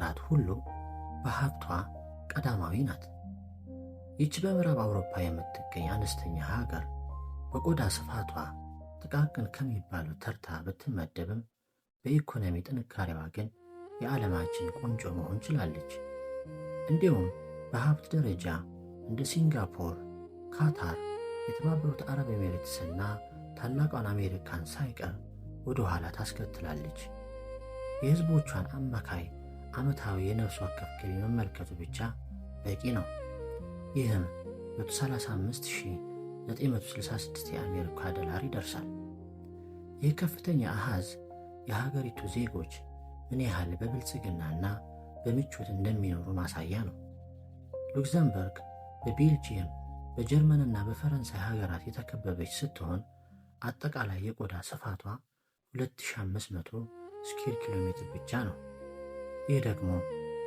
ሀገራት ሁሉ በሀብቷ ቀዳማዊ ናት። ይህች በምዕራብ አውሮፓ የምትገኝ አነስተኛ ሀገር በቆዳ ስፋቷ ጥቃቅን ከሚባሉ ተርታ ብትመደብም በኢኮኖሚ ጥንካሬዋ ግን የዓለማችን ቁንጮ መሆን ችላለች። እንዲሁም በሀብት ደረጃ እንደ ሲንጋፖር፣ ካታር፣ የተባበሩት አረብ ኤሚሬትስና ታላቋን አሜሪካን ሳይቀር ወደ ኋላ ታስከትላለች። የሕዝቦቿን አማካይ ዓመታዊ የነፍስ ወከፍ ገቢ መመልከቱ ብቻ በቂ ነው። ይህም 135,966 የአሜሪካ ዶላር ይደርሳል። ይህ ከፍተኛ አሃዝ የሀገሪቱ ዜጎች ምን ያህል በብልጽግናና በምቾት እንደሚኖሩ ማሳያ ነው። ሉክዘምበርግ በቤልጂየም፣ በጀርመንና በፈረንሳይ ሀገራት የተከበበች ስትሆን አጠቃላይ የቆዳ ስፋቷ 2500 ስኩዌር ኪሎ ሜትር ብቻ ነው። ይህ ደግሞ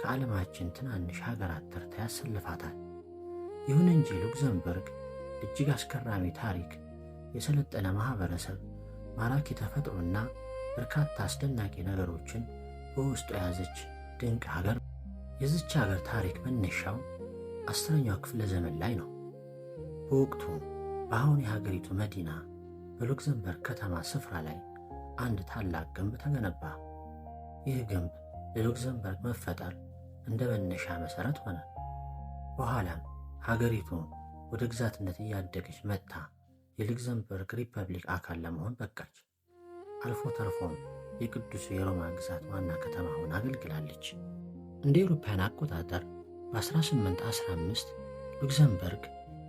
ከዓለማችን ትናንሽ ሀገራት ተርታ ያሰልፋታል። ይሁን እንጂ ሉክዘምበርግ እጅግ አስገራሚ ታሪክ፣ የሰለጠነ ማኅበረሰብ፣ ማራኪ ተፈጥሮና በርካታ አስደናቂ ነገሮችን በውስጡ የያዘች ድንቅ ሀገር። የዚች ሀገር ታሪክ መነሻው 10ኛው ክፍለ ዘመን ላይ ነው። በወቅቱ በአሁን የሀገሪቱ መዲና በሉክዘምበርግ ከተማ ስፍራ ላይ አንድ ታላቅ ግንብ ተገነባ። ይህ ግንብ ለሉክዘምበርግ መፈጠር እንደ መነሻ መሠረት ሆነ። በኋላም ሀገሪቱ ወደ ግዛትነት እያደገች መጥታ የሉክዘምበርግ ሪፐብሊክ አካል ለመሆን በቃች። አልፎ ተርፎም የቅዱሱ የሮማ ግዛት ዋና ከተማ ሆና አገልግላለች። እንደ አውሮፓውያን አቆጣጠር በ1815 ሉክዘምበርግ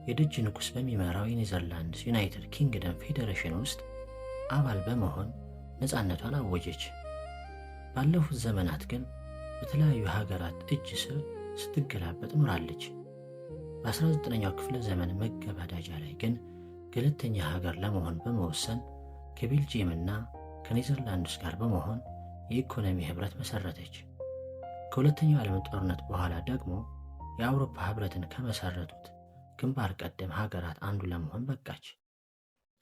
የደች ንጉሥ በሚመራው የኔዘርላንድስ ዩናይትድ ኪንግደም ፌዴሬሽን ውስጥ አባል በመሆን ነፃነቷን አወጀች። ባለፉት ዘመናት ግን በተለያዩ ሀገራት እጅ ስር ስትገላበጥ ኖራለች። በ19ኛው ክፍለ ዘመን መገባደጃ ላይ ግን ገለልተኛ ሀገር ለመሆን በመወሰን ከቤልጂየምና ከኔዘርላንድስ ጋር በመሆን የኢኮኖሚ ህብረት መሰረተች። ከሁለተኛው ዓለም ጦርነት በኋላ ደግሞ የአውሮፓ ህብረትን ከመሰረቱት ግንባር ቀደም ሀገራት አንዱ ለመሆን በቃች።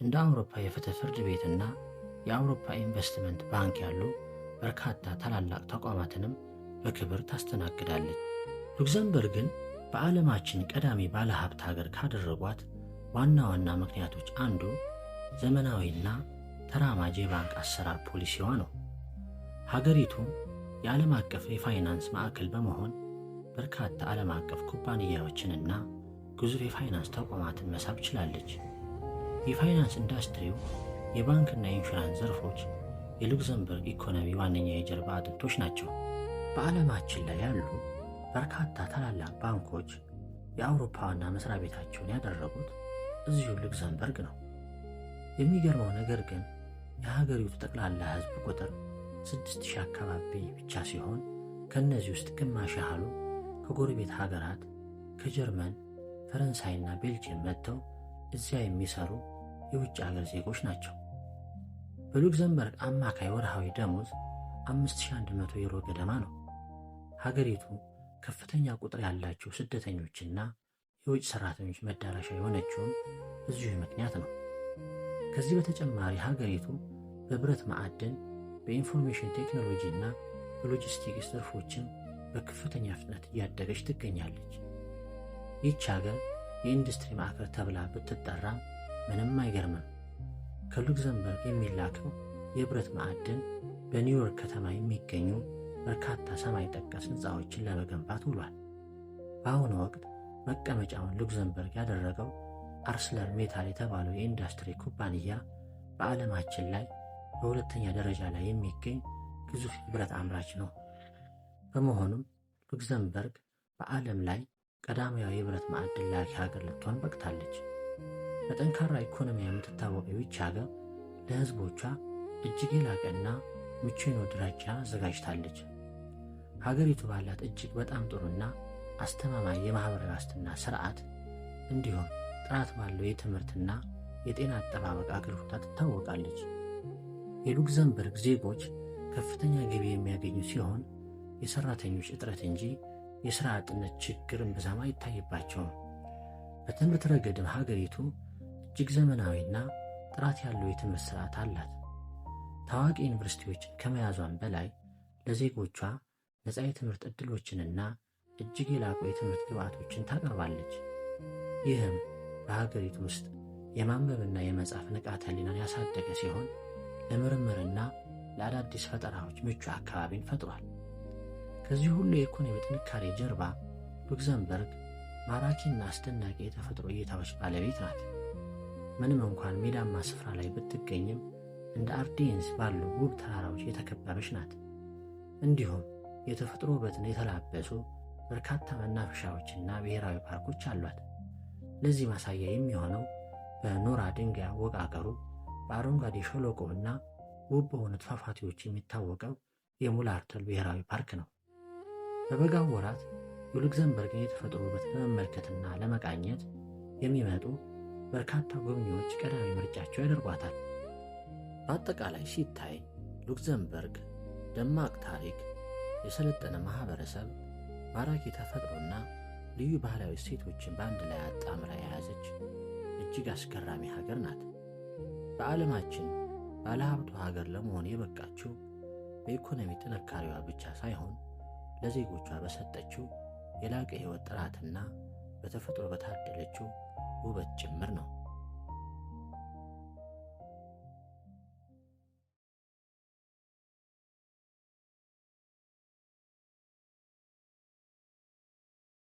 እንደ አውሮፓ የፍትህ ፍርድ ቤትና የአውሮፓ ኢንቨስትመንት ባንክ ያሉ በርካታ ታላላቅ ተቋማትንም በክብር ታስተናግዳለች። ሉክዘምበርግን በዓለማችን ቀዳሚ ባለሀብት ሀገር ካደረጓት ዋና ዋና ምክንያቶች አንዱ ዘመናዊና ተራማጅ የባንክ አሰራር ፖሊሲዋ ነው። ሀገሪቱ የዓለም አቀፍ የፋይናንስ ማዕከል በመሆን በርካታ ዓለም አቀፍ ኩባንያዎችንና ግዙፍ የፋይናንስ ተቋማትን መሳብ ችላለች። የፋይናንስ ኢንዱስትሪው፣ የባንክና የኢንሹራንስ ዘርፎች የሉክዘምበርግ ኢኮኖሚ ዋነኛ የጀርባ አጥንቶች ናቸው። በዓለማችን ላይ ያሉ በርካታ ታላላቅ ባንኮች የአውሮፓ ዋና መስሪያ ቤታቸውን ያደረጉት እዚሁ ሉክዘምበርግ ነው። የሚገርመው ነገር ግን የሀገሪቱ ጠቅላላ ሕዝብ ቁጥር 6000 አካባቢ ብቻ ሲሆን ከእነዚህ ውስጥ ግማሽ ያህሉ ከጎረቤት ሀገራት ከጀርመን፣ ፈረንሳይና ቤልጅየም መጥተው እዚያ የሚሰሩ የውጭ ሀገር ዜጎች ናቸው። በሉክዘምበርግ አማካይ ወርሃዊ ደሞዝ 5100 ዩሮ ገደማ ነው። ሀገሪቱ ከፍተኛ ቁጥር ያላቸው ስደተኞችና የውጭ ሰራተኞች መዳረሻ የሆነችውም በዚሁ ምክንያት ነው። ከዚህ በተጨማሪ ሀገሪቱ በብረት ማዕድን፣ በኢንፎርሜሽን ቴክኖሎጂ እና በሎጂስቲክስ ዘርፎችም በከፍተኛ ፍጥነት እያደገች ትገኛለች። ይህች ሀገር የኢንዱስትሪ ማዕከል ተብላ ብትጠራም ምንም አይገርምም። ከሉክዘምበርግ የሚላከው የብረት ማዕድን በኒውዮርክ ከተማ የሚገኙ በርካታ ሰማይ ጠቀስ ሕንፃዎችን ለመገንባት ውሏል። በአሁኑ ወቅት መቀመጫውን ሉክዘምበርግ ያደረገው አርሰለር ሜታል የተባለው የኢንዱስትሪ ኩባንያ በዓለማችን ላይ በሁለተኛ ደረጃ ላይ የሚገኝ ግዙፍ የብረት አምራች ነው። በመሆኑም ሉክዘምበርግ በዓለም ላይ ቀዳሚዋ የብረት ማዕድን ላኪ ሀገር ልትሆን በቅታለች። በጠንካራ ኢኮኖሚ የምትታወቀው ይህች ሀገር ለሕዝቦቿ እጅግ የላቀና ምቹ የኑሮ ደረጃ አዘጋጅታለች። ሀገሪቱ ባላት እጅግ በጣም ጥሩና አስተማማኝ የማኅበራዊ ዋስትና ስርዓት እንዲሁም ጥራት ባለው የትምህርትና የጤና አጠባበቅ አገልግሎቷ ትታወቃለች። የሉክዘምበርግ ዜጎች ከፍተኛ ገቢ የሚያገኙ ሲሆን የሰራተኞች እጥረት እንጂ የሥራ አጥነት ችግር እምብዛም አይታይባቸውም። በትምህርት ረገድም ሀገሪቱ እጅግ ዘመናዊና ጥራት ያለው የትምህርት ስርዓት አላት። ታዋቂ ዩኒቨርሲቲዎችን ከመያዟም በላይ ለዜጎቿ ነፃ የትምህርት ዕድሎችንና እጅግ የላቁ የትምህርት ግብዓቶችን ታቀርባለች። ይህም በሀገሪቱ ውስጥ የማንበብና የመጻፍ ንቃተ ሕሊናን ያሳደገ ሲሆን ለምርምርና ለአዳዲስ ፈጠራዎች ምቹ አካባቢን ፈጥሯል። ከዚህ ሁሉ የኢኮኖሚ ጥንካሬ ጀርባ ሉክዘምበርግ ማራኪና አስደናቂ የተፈጥሮ እይታዎች ባለቤት ናት። ምንም እንኳን ሜዳማ ስፍራ ላይ ብትገኝም እንደ አርዴንስ ባሉ ውብ ተራራዎች የተከበበች ናት። እንዲሁም የተፈጥሮ ውበትን የተላበሱ በርካታ መናፈሻዎችና ብሔራዊ ፓርኮች አሏት። ለዚህ ማሳያ የሚሆነው በኖራ ድንጋይ አወቃቀሩ፣ በአረንጓዴ ሸለቆና ውብ በሆኑት ፏፏቴዎች የሚታወቀው የሙላርተል ብሔራዊ ፓርክ ነው። በበጋው ወራት የሉክዘምበርግን የተፈጥሮ ውበት ለመመልከትና ለመቃኘት የሚመጡ በርካታ ጎብኚዎች ቀዳሚ ምርጫቸው ያደርጓታል። በአጠቃላይ ሲታይ ሉክዘምበርግ ደማቅ ታሪክ፣ የሰለጠነ ማህበረሰብ፣ ማራኪ ተፈጥሮና ልዩ ባህላዊ እሴቶችን በአንድ ላይ አጣምራ የያዘች እጅግ አስገራሚ ሀገር ናት። በዓለማችን ባለሀብቱ ሀገር ለመሆን የበቃችው በኢኮኖሚ ጥንካሬዋ ብቻ ሳይሆን ለዜጎቿ በሰጠችው የላቀ ሕይወት ጥራትና በተፈጥሮ በታደለችው ውበት ጭምር ነው።